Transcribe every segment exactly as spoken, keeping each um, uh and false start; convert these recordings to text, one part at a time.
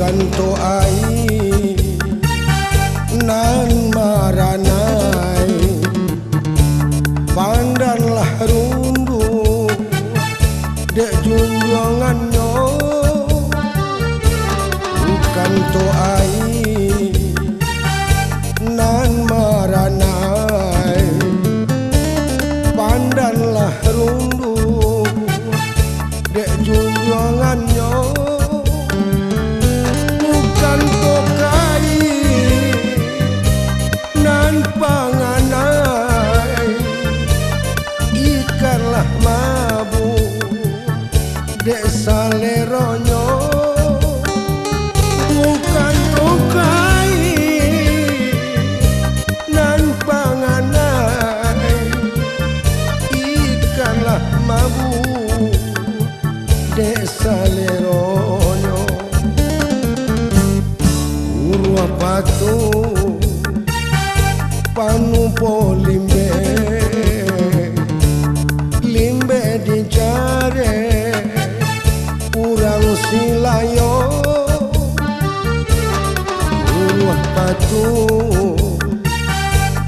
Kanto aia nan maranai, pandanlah runduang dek junjuangannyo. Kanto aia nan maranai, pandanlah runduang dek junjuangannyo. Bukan tokai nan panganai, ikanlah mabuak dek saleronyo. Bukan tokai nan panganai, ikanlah mabuak dek saleronyo. Buruah patuik panubo limbeh, limbeh dijarek urang Silayo. Buruah patuik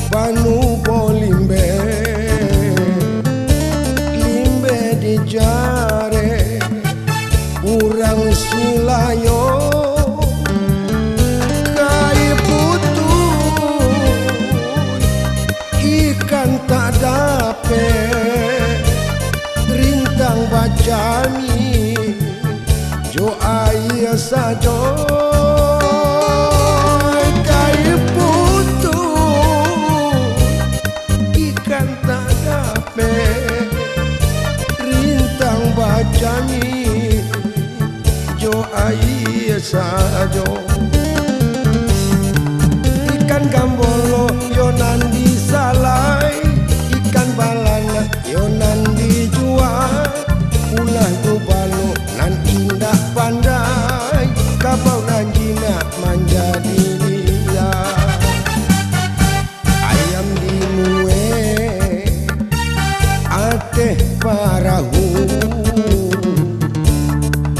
panubo limbeh, limbeh dijarek urang Silayo. Kai putuih ikan tak dapek, rintang bacamik jo aia sajo. Kai putuih ikan tak dapek, rintang bacamik jo aia sajo. Ikan gambolo yo nan disalai, ikan balana yo nan dijua. Ulah gubalo nan indak pandai, kabau nan jinak manjadi liya. Ayam dimuek ateh parahu,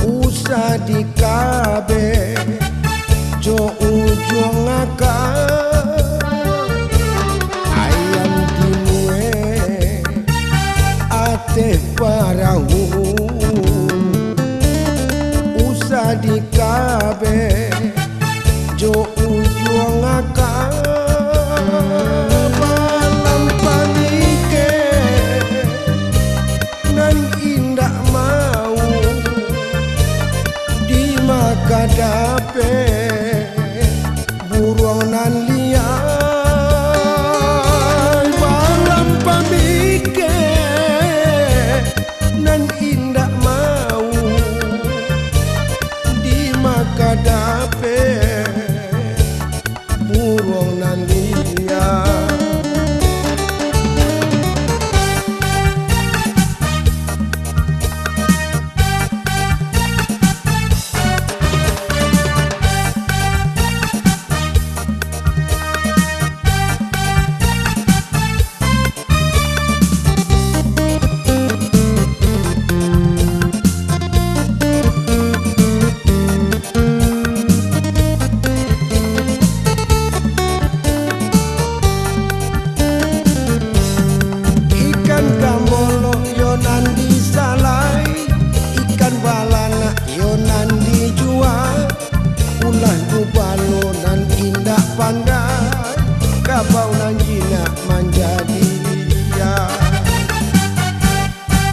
usah dikabek jo ujuang aka. Ayam dimuek ateh parahu, usah dikabek jo ujuang aka. Balam pamikek nan indak mau, di ma ka dapek buruang nan liya. Balam pamikek nan indak mau, di ma ka dapek buruang nan liya. Ikan gambolo yo nan disalai, ikan balana yo nan dijua. Ulah gubalo nan indak pandai, kabau nan jinak manjadi liya.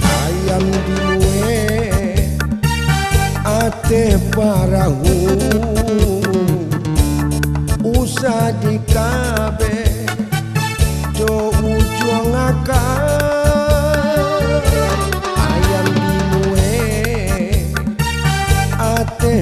Ayam dimuek ateh parahu, usah dikabek jo ujuang aka. Ayam dimuek ateh